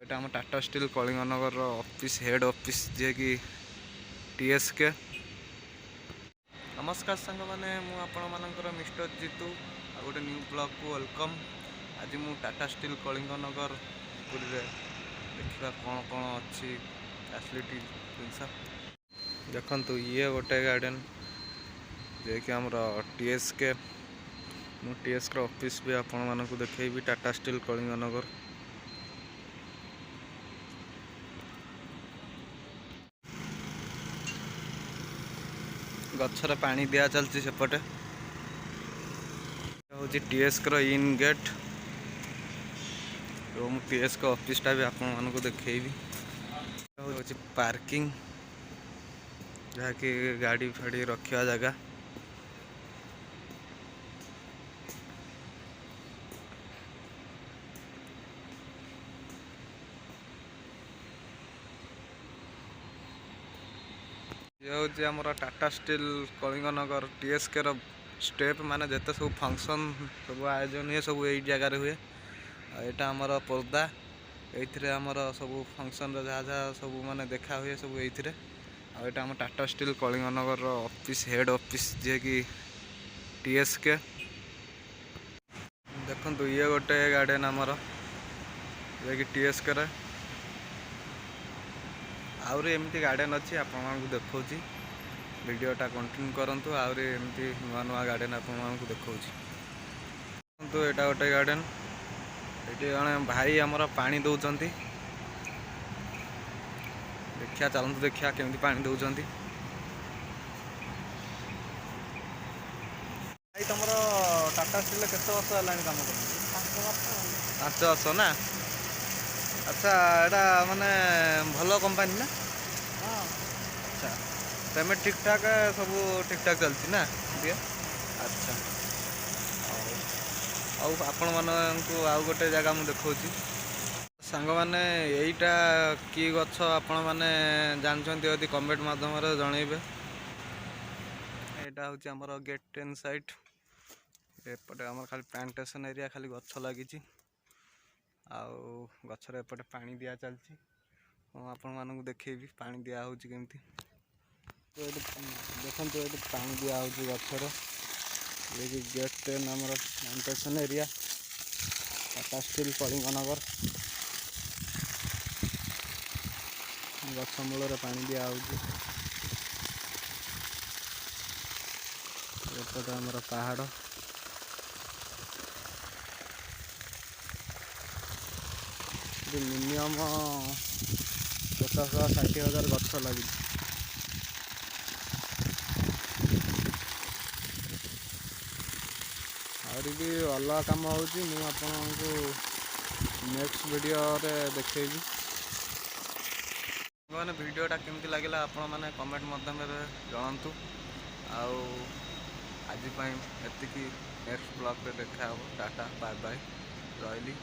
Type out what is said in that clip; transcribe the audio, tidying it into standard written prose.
ଏଇଟା ଆମ ଟାଟା ଷ୍ଟିଲ୍ କଳିଙ୍ଗନଗରର ଅଫିସ୍, ହେଡ଼୍ ଅଫିସ୍, ଯିଏକି ଟିଏସ୍କେ। ନମସ୍କାର ସାଙ୍ଗମାନେ, ମୁଁ ଆପଣମାନଙ୍କର ମିଷ୍ଟର ଜିତୁ, ଆଉ ଗୋଟେ ନ୍ୟୁ ବ୍ଲଗ୍କୁ welcome. ଆଜି ମୁଁ ଟାଟା ଷ୍ଟିଲ୍ କଳିଙ୍ଗନଗର ପୁରୀରେ ଦେଖିବା କ'ଣ କ'ଣ ଅଛି ଫ୍ୟାସିଲିଟି ଜିନିଷ। ଦେଖନ୍ତୁ, ଇଏ ଗୋଟେ ଗାର୍ଡ଼େନ୍, ଯିଏକି ଆମର ଟିଏସ୍କେ। ମୁଁ ଟିଏସ୍କେର ଅଫିସ୍ ବି ଆପଣମାନଙ୍କୁ ଦେଖେଇବି, ଟାଟା ଷ୍ଟିଲ୍ କଳିଙ୍ଗନଗର। ଗଛରେ ପାଣି ଦିଆ ଚାଲିଛି ସେପଟେ। ହେଉଛି ଟିଏସ୍କେର ଇନ୍ ଗେଟ୍ ଏବଂ ମୁଁ ଟିଏସ୍କେ ଅଫିସଟା ବି ଆପଣମାନଙ୍କୁ ଦେଖେଇବି। ହେଉଛି ପାର୍କିଂ, ଯାହାକି ଗାଡ଼ି ଫାଡ଼ି ରଖିବା ଜାଗା। ଇଏ ହେଉଛି ଆମର ଟାଟା ଷ୍ଟିଲ୍ କଳିଙ୍ଗନଗର ଟିଏସ୍କେର ଷ୍ଟେପ୍, ମାନେ ଯେତେ ସବୁ ଫଙ୍କସନ୍ ସବୁ ଆୟୋଜନ ହୁଏ, ସବୁ ଏଇ ଜାଗାରେ ହୁଏ। ଆଉ ଏଇଟା ଆମର ପର୍ଦ୍ଦା, ଏଇଥିରେ ଆମର ସବୁ ଫଙ୍କସନ୍ର ଯାହା ଯାହା ସବୁ ମାନେ ଦେଖା ହୁଏ, ସବୁ ଏଇଥିରେ। ଆଉ ଏଇଟା ଆମ ଟାଟା ଷ୍ଟିଲ୍ କଳିଙ୍ଗନଗରର ଅଫିସ୍, ହେଡ଼୍ ଅଫିସ୍, ଯିଏକି ଟିଏସ୍କେ। ଦେଖନ୍ତୁ, ଇଏ ଗୋଟେ ଗାର୍ଡ଼େନ୍ ଆମର, ଯିଏକି ଟିଏସ୍କେରେ। ଆହୁରି ଏମିତି ଗାର୍ଡ଼େନ୍ ଅଛି, ଆପଣମାନଙ୍କୁ ଦେଖାଉଛି। ଭିଡ଼ିଓଟା କଣ୍ଟିନ୍ୟୁ କରନ୍ତୁ, ଆହୁରି ଏମିତି ନୂଆ ନୂଆ ଗାର୍ଡ଼େନ୍ ଆପଣମାନଙ୍କୁ ଦେଖାଉଛି। ଦେଖନ୍ତୁ, ଏଇଟା ଗୋଟେ ଗାର୍ଡ଼େନ୍। ଏଠି ଜଣେ ଭାଇ ଆମର ପାଣି ଦେଉଛନ୍ତି। ଦେଖିବା, ଚାଲନ୍ତୁ ଦେଖିବା କେମିତି ପାଣି ଦେଉଛନ୍ତି। ଭାଇ, ତମର ଟାଟା ଷ୍ଟିଲ୍ରେ କେତେ ବର୍ଷ ହେଲାଣି କାମ କରୁଛନ୍ତି? 5 ବର୍ଷ। 5 ବର୍ଷ ନା? ଆଚ୍ଛା, ଏଇଟା ମାନେ ଭଲ କମ୍ପାନୀ ନା? ହଁ। ଆଚ୍ଛା, ପେମେଣ୍ଟ ଠିକ୍ ଠାକ୍, ସବୁ ଠିକ୍ ଠାକ୍ ଚାଲିଛି ନା ଦିଅ? ଆଚ୍ଛା, ହଉ। ଆଉ ଆପଣମାନଙ୍କୁ ଆଉ ଗୋଟେ ଜାଗା ମୁଁ ଦେଖାଉଛି। ସାଙ୍ଗମାନେ, ଏଇଟା କି ଗଛ ଆପଣମାନେ ଜାଣିଛନ୍ତି ଯଦି କମେଣ୍ଟ ମାଧ୍ୟମରେ ଜଣେଇବେ। ଏଇଟା ହେଉଛି ଆମର ଗେଟ୍ 10 ସାଇଟ୍। ଏପଟେ ଆମର ଖାଲି ପ୍ଲାଣ୍ଟେସନ୍ ଏରିଆ, ଖାଲି ଗଛ ଲାଗିଛି ଆଉ ଗଛରେ ଏପଟେ ପାଣି ଦିଆ ଚାଲିଛି। ମୁଁ ଆପଣମାନଙ୍କୁ ଦେଖେଇବି ପାଣି ଦିଆ ହେଉଛି କେମିତି। ତ ଏଠି ଦେଖନ୍ତୁ, ଏଠି ପାଣି ଦିଆ ହେଉଛି ଗଛରେ। ଇଏ ଗେଟ୍ 10, ଆମର plantation area, Tata steel Kalinganagar. ଗଛ ମୂଳରେ ପାଣି ଦିଆହେଉଛି। ଏପଟେ ଆମର ପାହାଡ଼। ଏଠି ମିନିମମ୍ 50-60 ହଜାର ଗଛ ଲାଗିଛି। ଆହୁରି ବି ଅଲଗା କାମ ହେଉଛି, ମୁଁ ଆପଣଙ୍କୁ ନେକ୍ସଟ ଭିଡ଼ିଓରେ ଦେଖେଇବି। ମାନେ ଭିଡ଼ିଓଟା କେମିତି ଲାଗିଲା, ଆପଣମାନେ କମେଣ୍ଟ ମାଧ୍ୟମରେ ଜଣାନ୍ତୁ। ଆଉ ଆଜି ପାଇଁ ଏତିକି। ନେକ୍ସଟ ବ୍ଲଗ୍ରେ ଦେଖା ହେବ। ଟାଟା, ବାଏ ବାଏ, ରହିଲି।